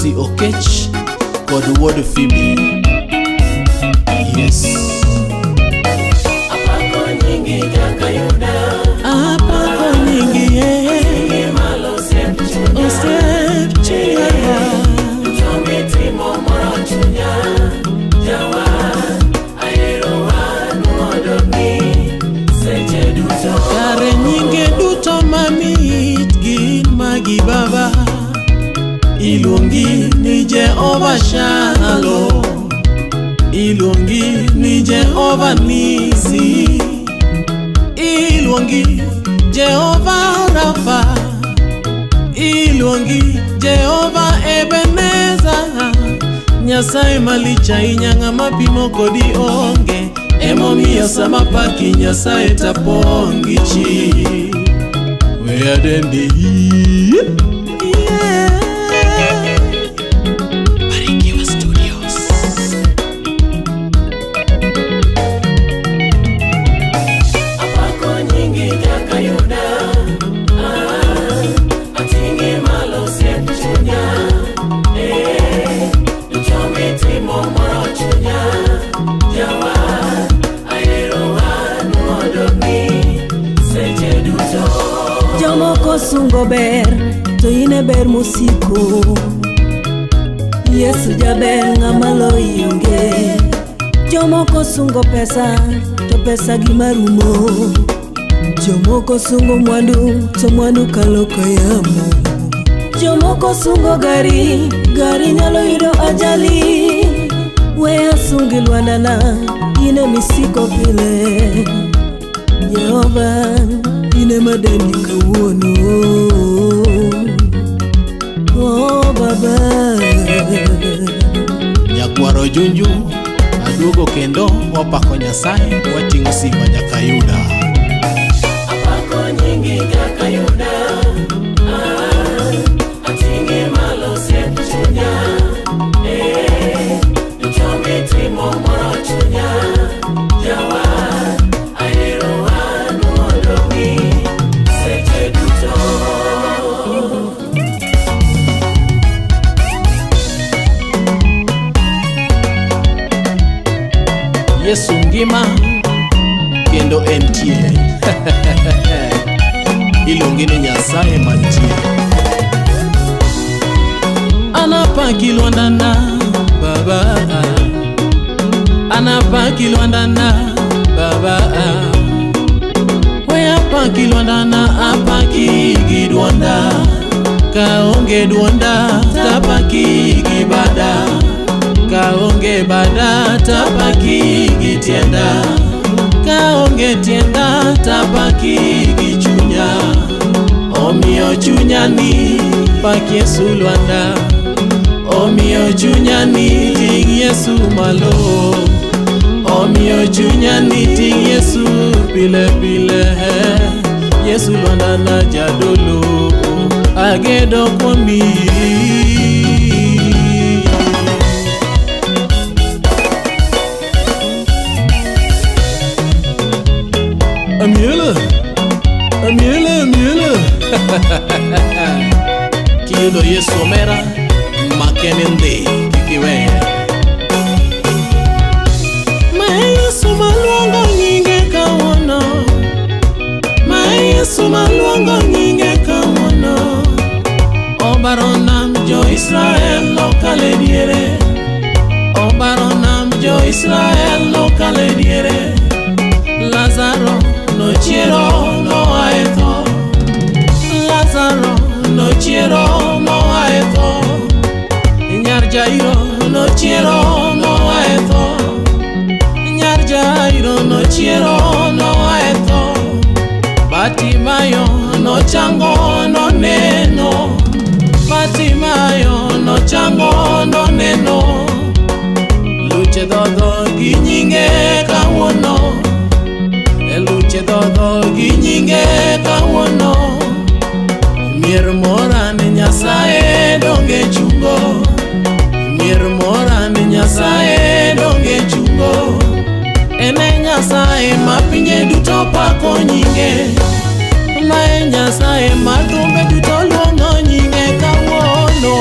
Lucy Okech kod wuod Phoebe. Yes. Apako nyingi Jakayuda. Apako nyingi Nyingi malo osiep chunya. Osiep chunya. Duto mitimo moro chunya. Jawar, ahero wan seche duto. Kare nyinge duto mamit gin magi Baba. Iluongi ni Jehova Shalom. Iluongi ni Jehova Nisi. Iluongi Jehova Rafa. Iluongi Jehova Ebeneza. Nyasaye malich ahinya ng'ama pimo kodi onge. Emomiyo sama paki Nyasaye tapong' gi chir. We adendi. Yeah. Barikiwa Studios. Apako nyingi Jakayuda. Ah, ating'i malo osiep chunya. Eh, duto mitimo moro chunya. Jawar, ahero wan odogni seche duto. Jomoko sungo ber, to in e ber mosiko. Yesu jaber ng'ama loyi onge. Jomoko sungo pesa, to pesa gima rumo. Jomoko sungo mwandu, to mwandu kalo ka yamo. Jomoko sungo gari, gari nyalo yudo ajali. We asungi lwandana, in e misiko pile. Jehova, in ema dendi kawuono. Oh Baba. Nyakwaro Junju, aduogo kendo wapako Nyasaye, wating'o simba Jakayuda. Apako nyingi Jakayuda. Ah, ating'i malo osiep chunya. Eh, duto mitimo moro chunya. Jawar, ahero wan odogni seche duto. Yesu ngima kendo entie. Iluongi ni Nyasaye mantie. Anapaki lwandana Baba. Anapaki lwandana Baba. We apaki lwandana apaki gi dwonda. Kaonge dwonda tapaki gi bada. Kaonge bada tapaki gi tienda. Kaonge tienda tapaki gi chunya. Omiyo chunya ni pak Yesu lwanda. Omiyo chunya ni ting' Yesu malo. Omiyo chunya ni ting' Yesu pile pile. Yesu lwanda na jadolo. Agedo kuomi. Amiela, amiela, amiela. Kiyudo Yesu omera, make ni ndhi, kik iweye. Ma Yesu maluongo nyinge kawuono. Ma Yesu maluongo nyinge kawuono. Obaro nam jo-Israel nokalo e diere. Obaro nam jo-Israel nokalo e diere. Lazaro nochiero noa e tho. Lazaro nochiero moa e tho. Nyar Jairo nochiero moa e tho. Nyar Jairo nochiero noa e tho. Batimayo nochango noneno. Batimayo nochango noneno. Luche dhodho gi nyinge kawuono. E luche dhodho gi nyinge kawuono. Mier mora ni Nyasaye donge chungo. Mier mora ni Nyasaye donge chungo. En e Nyasaye ma pinje duto pako nyinge. Ma e Nyasaye ma thumbe duto luongo nyinge kawuono.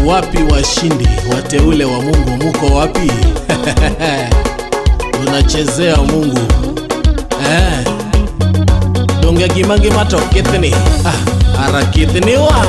Wapi washindi wateule wa Mungu, muko wapi? Tunachezea Mungu eh. Donge gima ngima to kithni, ah, ara kithni wa.